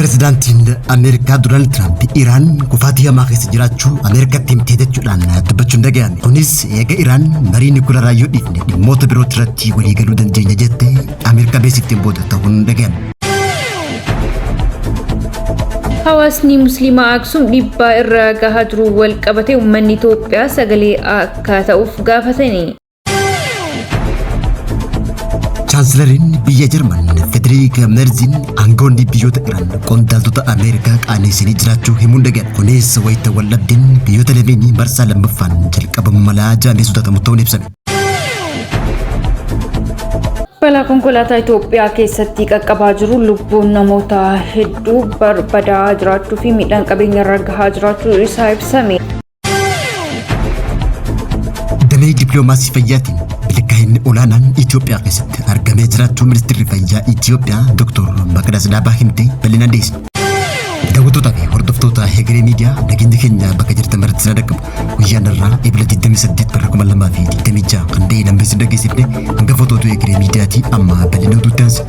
Pirezidaantiin Ameerikaa Doonaald Tiraamp Iraan kufaatii hamaa keessa jiraachuu Ameerikaatti himtee jechuudhaan dubbachuun dhaga'ame. Kunis eega Iraan marii niwukilaraa yoo dhiifne dhimmoota birootti irratti waliigaluu dandeenya jette Ameerikaa beeksifteen booda ta'uun dhaga'ame. Hawaasni Musliimaa Aksum dhiibbaa irra gahaa jiru wal qabatee uummanni Itoophiyaa sagalee akka ta'uuf gaafatani. Chaansilariin biyya Jarman Federik Merziin aangawoonni biyyoota Iraan qondaaltota Ameerikaa qaaneessanii jiraachuu himuun dhaga'ame. Kunis wayita waldhabdeen biyyoota lameenii marsaa lammaffaan jalqabamu malaa jedhamee sodaatamu ta'uun ibsame. Balaa konkolaataa Itoophiyaa keessatti qaqqabaa jiru lubbuun namoota hedduu barbadaa jiraachuu fi miidhaan qabeenya irra gahaa jiraachuu isaa ibsame. Damee dippiloomaasii fayyaatiin milkaa'inni olaanaan Itoophiyaa keessatti argamee jiraachuu ministeerri fayyaa Itoophiyaa Dr. Maqdas Dhaabaa himte bal'inaan dhiyeessina. Daawwattootaa fi hordoftoota Hegeree Miidiyaa, nageenyi keenya bakka jirtan maratti isin dhaqqabu. Guyyaan irraa Ebila 28 bara 2026 kan ta'e namni isin dhageessifne hanga footootu Hegeree Miidiyaatii amma bal'ina oduutti aansa.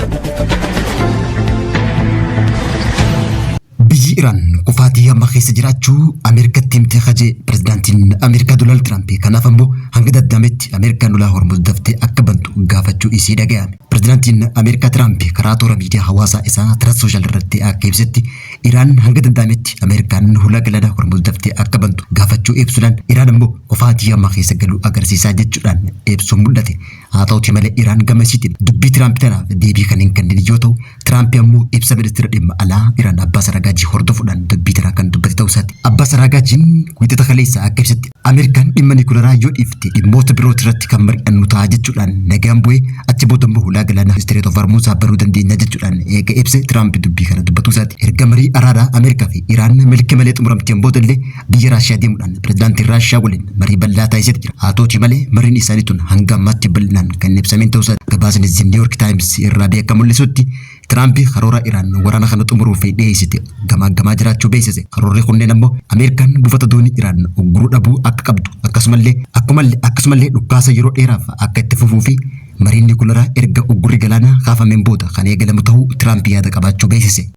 Biyyi Iraan kufaatii hamaa keessa jiraachuu Ameerikatti himte kaje pirezidaantiin Ameerikaa Doonaald Tiraamp. Kanaaf ammoo hanga danda'ametti Ameerikaan ulaa Hormuz daftee akka bantu gaafachuu isii dhaga'ame. Pirezidaantiin Ameerikaa Tiraamp karaa toora miidiyaa hawaasaa isaa Truth Social irratti akka ibsetti, Iraan hanga danda'ametti Ameerikaan hulaa galaana Hormuz daftee akka bantu gaafachuu ibsuudhaan, Iraan ammoo kufaatii hamaa keessa galuu agarsiisaa jechuudhaan ibsuun mul'ate. Haa ta'uti malee Iraan gama isiitiin dubbii Tiraamp tanaaf deebii kan hin kennin yoo ta'u, Tiraamp ammoo ibsa ministeera dhimma alaa Iraan Abbaas Aragaajii hordofuudhaan dubbii tanaa kan dubbate ta'uu isaati. Abbaas Araagaajiin Wiixata kaleessaa akka ibsetti, Ameerikaan dhimma niwukilaraa yoo dhiifte dhimmoota birooti irratti kan mari'annu ta'a jechuudhaan nagaan bu'ee achi booda immoo hulaa galaanaa Strait of Hormuz banuu dandeenya jechuudhaan eega ibse Tiraamp dubbii kana dubbatuu isaati. Erga marii araaraa Ameerikaa fi Iraan milkii malee xumuramteen booda illee biyya Raashiyaa deemuudhaan pirezidaantii Raashiyaa waliin marii bal'aa taasiseeti jira. Haa ta'utii malee mariin isaanii tun hanga ammaatti bal'inaan kan hin ibsamiin ta'uu isaati. Gabaasni The New York Times irraa ba'e akka mul'isutti, Tiraamp karoora Iraan waraana kana xumuruuf dhiyeessite gamaaggamaa jiraachuu beeksise. Karoorri kunneen ammoo Ameerikaan buufata doonii Iraan ugguruu dhabuu akka qabdu, akkasumallee akkumallee akkasumallee dhukaasa yeroo dheeraaf akka itti fufuu fi mariin niwukilaraa erga uggurri galaanaa kaafameen booda kan eegalamu ta'uu Tiraamp yaada qabaachuu beeksise.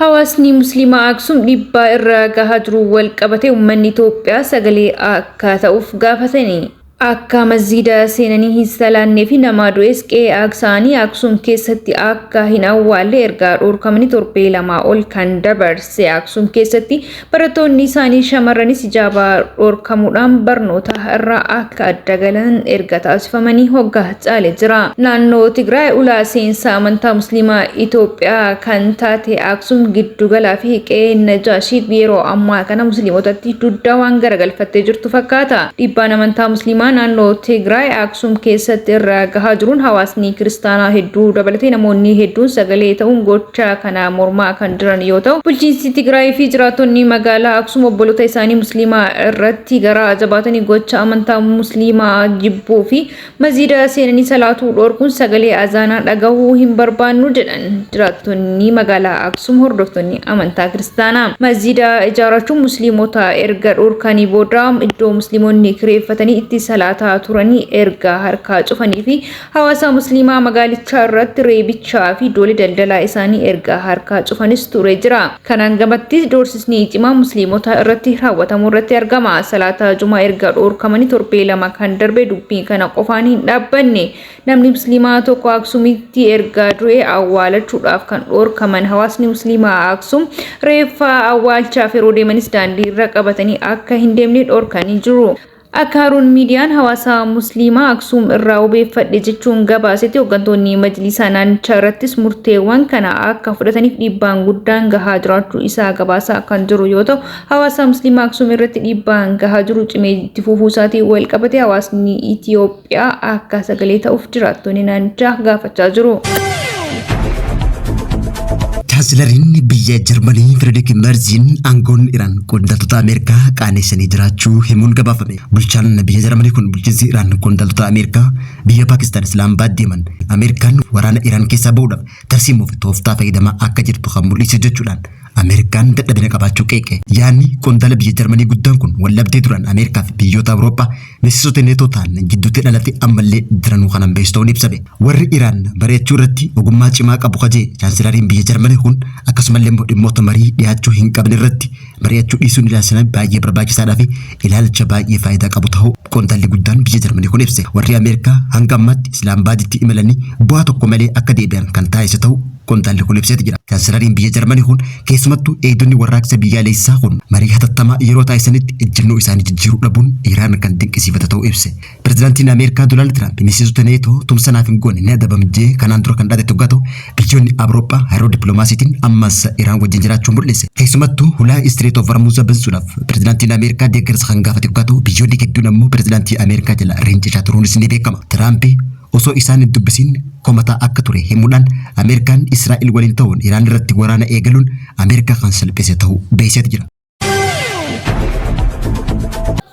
Hawaasni Musliimaa Aksum dhiibbaa irra gahaa jiru wal qabatee uummanni Itoophiyaa sagalee akka ta'uuf gaafatani. Akka masjiida seenanii hin salaannee fi nama du'es qe'ee isaanii Aksum keessatti akka hin awwaalle erga dhorkamanii torbee 2 ol kan dabarse Aksum keessatti barattoonni isaanii shamarranis hijaaba dhorkamuudhaan barnoota irraa akka adda galan erga taasifamanii hoggaa caale jira. Naannoo Tigraay ulaa seensa amantaa Musliimaa Itoophiyaa kan taate Aksum giddugalaa fi qe'ee Najaashii yeroo ammaa kana Musliimotatti dugda waan garagalfattee jirtu fakkaata. Dhiibbaan amantaa Musliimaa naannoo Tigraay Aksum keessatti irra gahaa jiruun hawaasni kiristaanaa hedduu dabalatee namoonni hedduun sagalee ta'uun gochaa kana mormaa kan jiran yoo ta'u, bulchiinsi Tigraay fi jiraattonni magaalaa Aksum obboloota isaanii Musliimaa irratti garaa jabaatanii gocha amantaa Musliimaa jibbuu fi masjiida seenanii salaatuu dhorkuun sagalee azaanaa dhagahuu hin barbaannu jedhan jiraattonni magaalaa Aksum hordoftoonni amantaa kiristaanaa. Masjiida ijaarrachuun Musliimota erga dhorkanii booda iddoo Musliimonni kireeffatanii itti salaataa turanii erga harkaa cufanii fi Hawaasa Musliimaa magaalichaa irratti reebichaa fi iddoolee daldalaa isaanii erga harkaa cufanis ture jira. Kanaan gamattis doorsisni cimaa Musliimota irratti raawwatamuu irratti argama. Salaata Jumaa erga dhoorkamanii torbee 2 kan darbe dubbiin kana qofaan hin dhaabbanne. Namni Musliimaa tokko Aksumitti erga du'e awwaalachuudhaaf kan dhoorkaman hawaasni Musliimaa Aksum reeffa awwaalchaaf yeroo deemanis daandii irra qabatanii akka hin deemne dhoorkanii jiru. Akka Haruun Miidiyaan hawaasaa Musliimaa Aksuum irraa wabeeffadhe jechuun gabaasetti, hoggantoonni majliisaa naannichaa irrattis murteewwan kana akka fudhataniif dhiibbaan guddaan gahaa jiraachuu isaa gabaasaa kan jiru yoo ta'u, hawaasa Musliimaa Aksuum irratti dhiibbaan gahaa jiru cimee itti fufuu isaatiin wal qabatee hawaasni Itiyoophiyaa akka sagalee ta'uuf jiraattonni naannichaa gaafachaa jiru. Chaansilariin biyya Jarmanii Fireedik Merziin aangoon Iraan qondaaltota Ameerikaa qaaneessanii jiraachuu himuun gabaafame. Bulchaan biyya Jarmanii kun bulchiinsi Iraan qondaaltota Ameerikaa biyya Paakistaan Islaamabaad deeman Ameerikaan waraana Iraan keessaa bahuudhaaf tarsiimoo fi tooftaa fayyadamaa akka jirtu kan mul'ise jechuudhaan Ameerikaan dadhabina qabaachuu qeeqe. Yaadni qondaala biyya Jarmanii guddaan kun waldhabdee duraan Ameerikaa fi biyyoota Awurooppaa miseensota Neetoo ta'an gidduutti dhalate ammallee daranuu kan hambeessu ta'uun ibsame. Warri Iraan mari'achuu irratti ogummaa cimaa qabu ka jedhe Chaansilariin biyya Jarmanii kun akkasumallee immoo dhimmoota marii dhiyaachuu hin qabne irratti mari'achuu dhiisuun ilaalcha baay'ee barbaachisaadhaa fi ilaalcha baay'ee faayidaa qabu ta'uu qondaalli guddaan biyya Jarmanii kun ibse. Warri Ameerikaa hanga ammaatti Islaamabaaditti imalanii bu'aa tokko malee akka deebi'an kan taasise ta'uu qondaalli kun ibseeti jira. Chaansilariin biyya Jarmanii kun keessumattuu eegdonni warraaqsa biyyaalessaa kun marii hatattamaa yeroo taasisanitti ejjennoo isaanii jijjiiruu dhabuun Iraan kan dinqisiifate ta'uu ibse. Pirezidaantiin Ameerikaa Doonaald Tiraamp miseensota Neetoo tumsa naaf hin goone ni adabam jee kanaan dura kan dhaadate hoggaa ta'u biyyoonni Awurooppaa hariiroo dippiloomaasiitiin ammas Iraan wajjin jiraachuu mul'ise. Keessumattuu hulaa Strait of Hormuz bansuudhaaf pirezidaantiin Ameerikaa deeggarsa kan gaafate hoggaa ta'u biyyoonni hedduun ammoo pirezidaantii Ameerikaa jala rincicaa turuunis ni beekama. Tiraamp osoo isaan hin dubbisiin komataa akka ture himuudhaan Ameerikaan Israa'el waliin ta'uun Iraan irratti waraana eegaluun Ameerikaa kan salphise ta'uu beeksiseeti jira.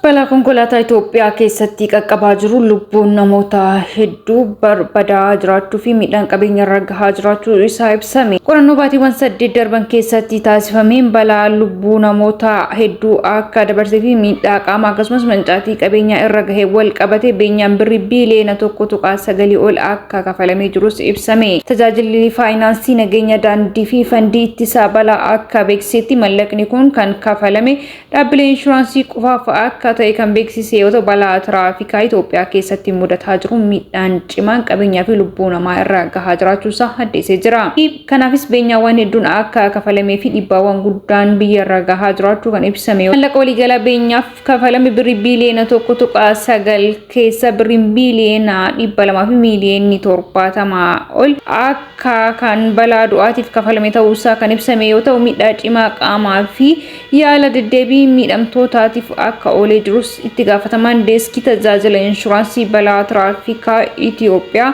Balaa konkolaataa Itoophiyaa keessatti qaqqabaa jiru lubbuun namoota hedduu barbadaa jiraachuu fi miidhaan qabeenya irra gahaa jiraachuu isaa ibsame. Qorannoo baatiiwwan 8 darban keessatti taasifameen balaa lubbuu namoota hedduu akka dabarsee fi miidhaa qaamaa akkasumas mancaatii qabeenyaa irra gahee wal qabate beenyaan birrii biiliyoona 1.9 ol akka kafalamee jirus ibsame. Tajaajilli faayinaansii nageenya daandii fi fandii ittisaa balaa akka beeksisetti mallaqni kun kan kafalame dhaabbilee inshuraansii qofaaf akka ta'e kan beeksise yoo ta'u balaa tiraafikaa Itoophiyaa keessatti mudataa jiru miidhaan cimaan qabeenyaa fi lubbuu namaa irra gahaa jiraachuusaa addeessee jira. Kanaafis beenyaawwan hedduun akka kafalamee fi dhiibbaawwan guddaan biyya irra gahaa jiraachuu kan ibsame. Mallaqa waliigalaa beenyaaf kafalame birrii biiliyoona 1.9 keessa birriin biiliyoona 200 fi miiliyoonni 70 ol akka kan balaa du'aatiif kafalame ta'uusaa kan ibsame yoo ta'u miidhaa cimaa qaamaa fi yaala deddeebii miidhamtootaatiif akka oolee jirus itti gaafatamaan deeskii tajaajila inshuraansii balaa tiraafikaa Itoophiyaa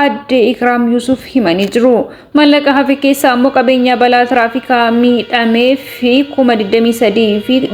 aadde Ikraam Yuusuf himanii jiru. Maallaqa hafe keessaa ammoo qabeenya balaa tiraafikaa miidhamee fi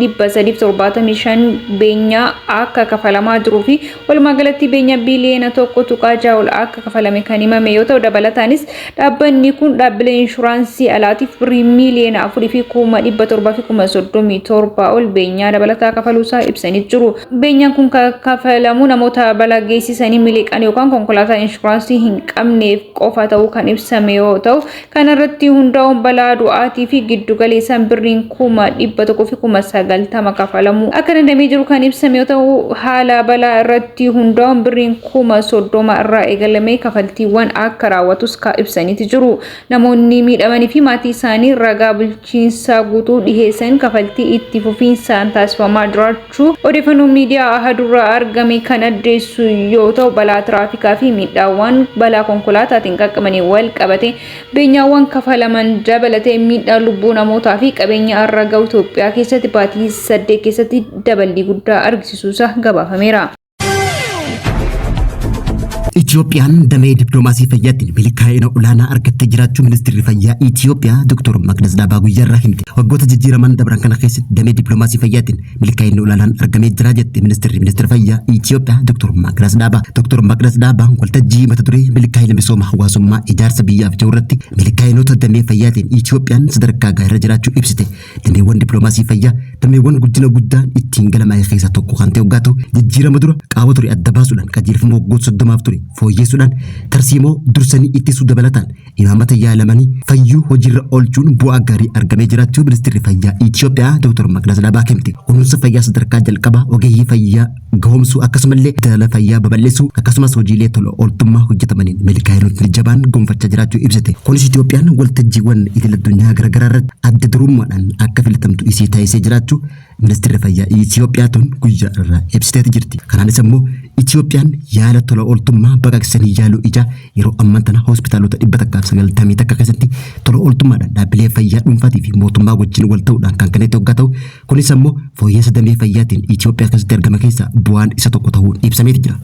23,375 beenyaa akka kafalamaa jiruu fi walumaa galatti beenyaa biiliyoona 1.6 ol akka kafalame kan himame yoo ta'u dabalataanis dhaabbanni kun dhaabbilee inshuraansii alaatiif birrii miiliyoona 4 fi 737,037 ol beenyaa dabalataa kafaluusaa ibsanii jiru. Beenyaan kun kan kafalamu namoota balaa geessisanii miliqan yookaan konkolaataa inshuraansii hin qabneef qofa ta'uu kan ibsame yoo ta'u, kana irratti hundaa'uun balaa du'aatii fi giddu galeessaan birriin 190,000 kafalamuu akka danda'amee jiru kan ibsame yoo ta'u, haala balaa irratti hundaa'uun birriin 30,000 irraa eegalamee kafaltiiwwan akka raawwatus ibsaniiti jiru. Namoonni miidhamanii fi maatii isaanii ragaa bulchiinsaa guutuu dhiheessan kafaltii itti fufiinsaan taasifamaa jiraachuu odeeffannoon miidiyaa Ahadurraa argame kan addeessu yoo ta'u balaa tiraafikaa fi miidhaawwan balaa konkolaataatiin qaqqabanii wal qabate beenyaawwan kafalaman dabalatee miidhaa lubbuu namootaa fi qabeenya irra ga'u Itoophiyaa keessatti baatii 8 keessatti daballii guddaa argisiisuusaa gabaafameera. Itiyoophiyaan damee dippiloomaasii fayyaatiin milkaa'ina olaanaa argattee jiraachuu ministeerri fayyaa Itiyoophiyaa Dr. Maqdas Dhaabaa guyyaarraa himte. Waggoota jijjiiraman dabran kana keessatti damee dippiloomaasii fayyaatiin milkaa'inni olaanaan argamee jira jette ministeerri ministeera fayyaa Itiyoophiyaa Dr. Maqdas Dhaabaa. Dr. Maqdas Dhaabaa waltajjii mata duree milkaa'ina misooma hawaasummaa ijaarsa biyyaaf jiru irratti milkaa'inoota damee fayyaatiin Itiyoophiyaan sadarkaa gaariirra jiraachuu ibsite. Dameewwan dippiloomaasii fayyaa dameewwan guddina guddaan ittiin galmaa'e keessaa tokko kan ta'e hoggaa ta'u jijjiirama dura qaawwa ture adda baasuudhaan qajeelfama waggoota 30f ture fooyyeessuudhaan tarsiimoo dursanii ittisuu dabalataan imaammata yaalamanii fayyuu hojiirra oolchuun bu'aa gaarii argamee jiraachuu ministeerri fayyaa Itiyoophiyaa Dr. Maqdas Dhaabaa himte. Kunuunsa fayyaa sadarkaa jalqabaa ogeeyyii fayyaa gahoomsuu akkasumallee tajaajila fayyaa babal'isuu akkasumas hojiilee tola ooltummaa hojjetamaniin milkaa'inootni jabaan gonfachaa jiraachuu ibsite. Kunis Itiyoophiyaan waltajjiiwwan idil addunyaa garaagaraa irratti adda durummaadhaan akka filatamtu isii taasisee jiraachuu ministeerri fayyaa Itiyoophiyaa tun guyyaa irraa ibsiteeti jirti. Kanaanis immoo Itiyoophiyaan yaala tola ooltummaa baqaqsanii yaaluu ijaa yeroo ammaan tana hospitaalota 191 keessatti tola ooltummaadhaan dhaabbilee fayyaa dhuunfaatii fi mootummaa wajjin wal ta'uudhaan kan kennetti hoggaa ta'u kunis ammoo fooyya'insa damee fayyaatiin Itiyoophiyaa keessatti argame keessaa bu'aan isa tokko ta'uun ibsameeti jira.